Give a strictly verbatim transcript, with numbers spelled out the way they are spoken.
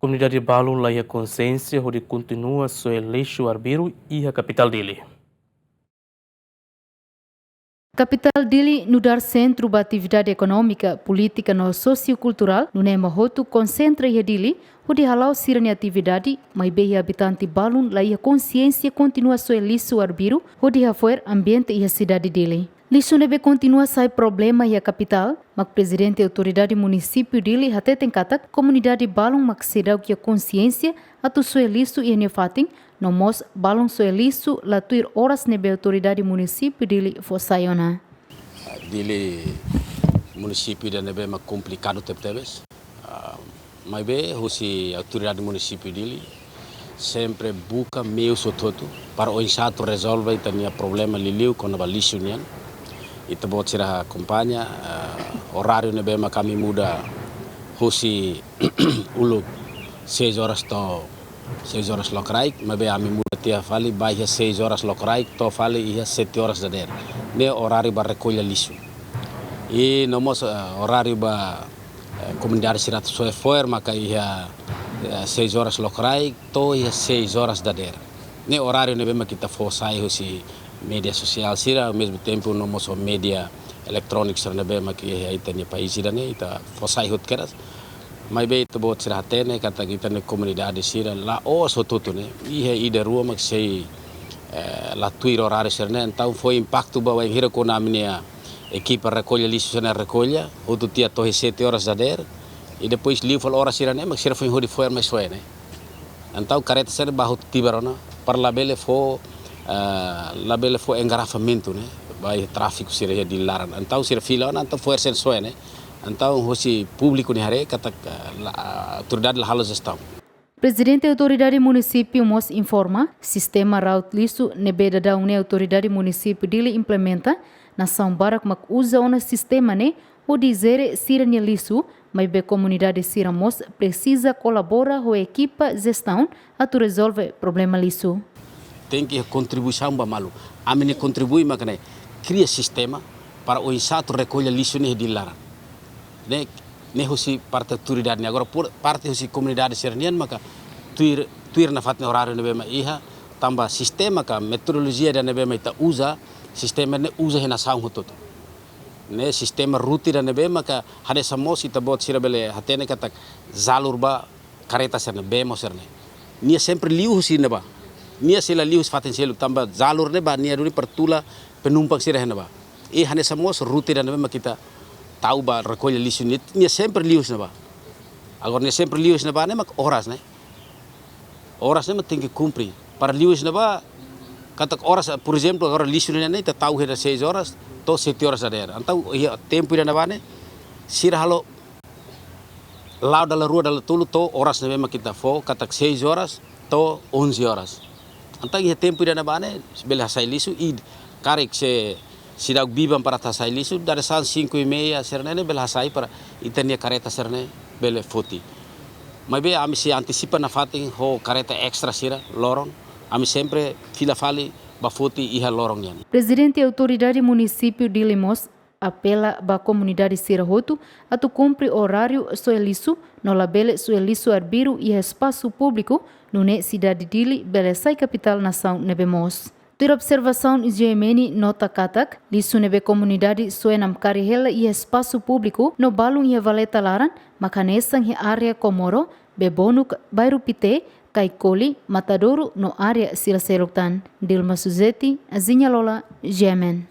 Komunidade balun la iha konsiénsia hodi kontinua soe lixu arbiru iha kapitál Dili. Kapitál Dili nu'udar sentru ba atividade ekonómika, polítika no sosiokulturál, nune'e ema hotu konsentra iha Dili hodi hala'o sira-nia atividade, maibé iha abitante balun la iha konsiénsia kontinua soe lixu arbiru hodi hafo'er ambiente iha sidade Dili. Lixu ne'ebé kontinua sai problema iha kapitál, mak Prezidente Autoridade Munisípiu Dili hateten katak komunidade balun mak seidauk iha konsiénsia atu soe lixu iha nia fatin, no mós balun soe lixu la tuir oras ne'ebé Autoridade Munisípiu Dili fó sai ona. Dili, munisípiu ida ne'ebé mak komplikadu tebetebes. Ah, maibé husi Autoridade Munisípiu Dili sempre buka meius hotu-hotu para oinsá atu rezolve ita-nia problema liuliu kona-ba lixu nian. Ita-boot sira akompaña, ah, oráriu ne'ebé mak ami muda husi uluk seis horas to'o seis horas lokraik, maibé ami muda tiha fali ba iha seis horas lokraik to'o fali iha sete horas dadeer. Ne'e oráriu ba rekolla lixu. I no mós, eh, oráriu ba, eh, komunidade sira atu soe fo'er maka iha, eh, seis horas lokraik to'o iha seis horas dadeer. Ne'e oráriu ne'ebé mak ita fó sai husi média sosiál sira, ao mesmo tempo no mós média eletróniku sira ne'ebé mak iha ita-nia país ida-ne'e, ita fó sai hotu kedas. Maibé ita-boot sira hatene katak ita-nia komunidade sira la'ós hotu-hotu ne'e, iha ida rua mak sei, eh, la tuir oráriu sira-ne'e, entaun fó impaktu ba wainhira kuandu ami-nia ekipa rekolla lixu sira-ne'e rekolla, hotu tiha to'o iha sete horas dadeer, i depois liu fali oras sira-ne'e mak sira foin hodi fo'er mai soe ne'e. Entaun karreta sira ba hotu tibar ona, para labele fó, eh, labele fó engarrafamentu ne'e, ba iha tráfiku sira iha Dili laran. Entaun sira fila ona, entaun fo'er sira soe ne'e. Entaun husi públiku nia haree katak, eh, la, autoridade la halo jestaun. Prezidente Autoridade Munisípiu mós informa, sistema raut lixu ne'ebé daudaun ne'e Autoridade Munisípiu Dili implementa, nasaun barak mak uza ona sistema ne'e hodi jere sira-nia lixu, maibé komunidade sira mós presiza kolabora ho ekipa jestaun atu rezolve problema lixu. Tenke kontribuisaun ba malu. Ami-nia kontribui mak ne'e kria sistema para oinsá atu rekolla lixu ne'e iha Dili laran. Ne'e, ne'e husi parte autoridade ne'e. Agora, por parte husi komunidade sira-nian maka tuir, tuir nafatin oráriu ne'ebé mak iha, tanba sistema ka metodolojia ida ne'ebé mak ita uza, sistema ne'e uza iha nasaun hotu-hotu. Ne'e sistema rute ida ne'ebé maka hanesan mós ita-boot sira bele hatene katak jalur ba karreta sira-ne'e, bemo sira-ne'e. Nia sempre liu husi ne'ebá. Nia sei la liu husi fatin seluk, tanba jalur ne'ebá nia duni para tula penumpang sira iha ne'ebá. I hanesan mós rute ida ne'ebé mak ita tau ba rekolla lixu ne'e, nia sempre liu husi ne'ebá. Agora nia sempre liu husi ne'ebá ne'e mak oras ne'e. Oras ne'e mak tenke kumpre. Para liu husi ne'ebá, katak oras, por ezemplu, agora lixu ne'e ne'e ita tau iha seis horas to'o sete horas dadeer. Entaun iha tempu ida ne'ebá ne'e, sira halo la'o dala rua dala tolu to'o oras ne'ebé mak ita fó, katak seis horas to'o onze horas. Entaun iha tempu ida ne'ebá ne'e bele hasai lixu, i karik se seidauk biban para atu hasai lixu, dadeer-saan cinco e meia sira-ne'e ne'e bele hasai para ita-nia karreta sira-ne'e bele foti. Maibé ami sei antisipa nafatin ho karreta extra sira loron, ami sempre fila fali ba foti iha loron nian. Prezidente Autoridade Munisípiu Dili mós apela ba komunidade sira hotu atu kumpre oráriu soe lixu, no labele soe lixu arbiru iha espasu públiku, nune'e sidade Dili bele sai kapitál nasaun ne'ebé moos. Tuir observasaun, G M N nota katak lixu ne'ebé komunidade soe namkari hela iha espasu públiku no balun iha valeta laran, mak hanesan iha área Comoro, Bebonuk, Bairru Pité, Caicoli, Matadouro no área sira seluk tan. Dilma Suzeti, Azinha Lola, G M N.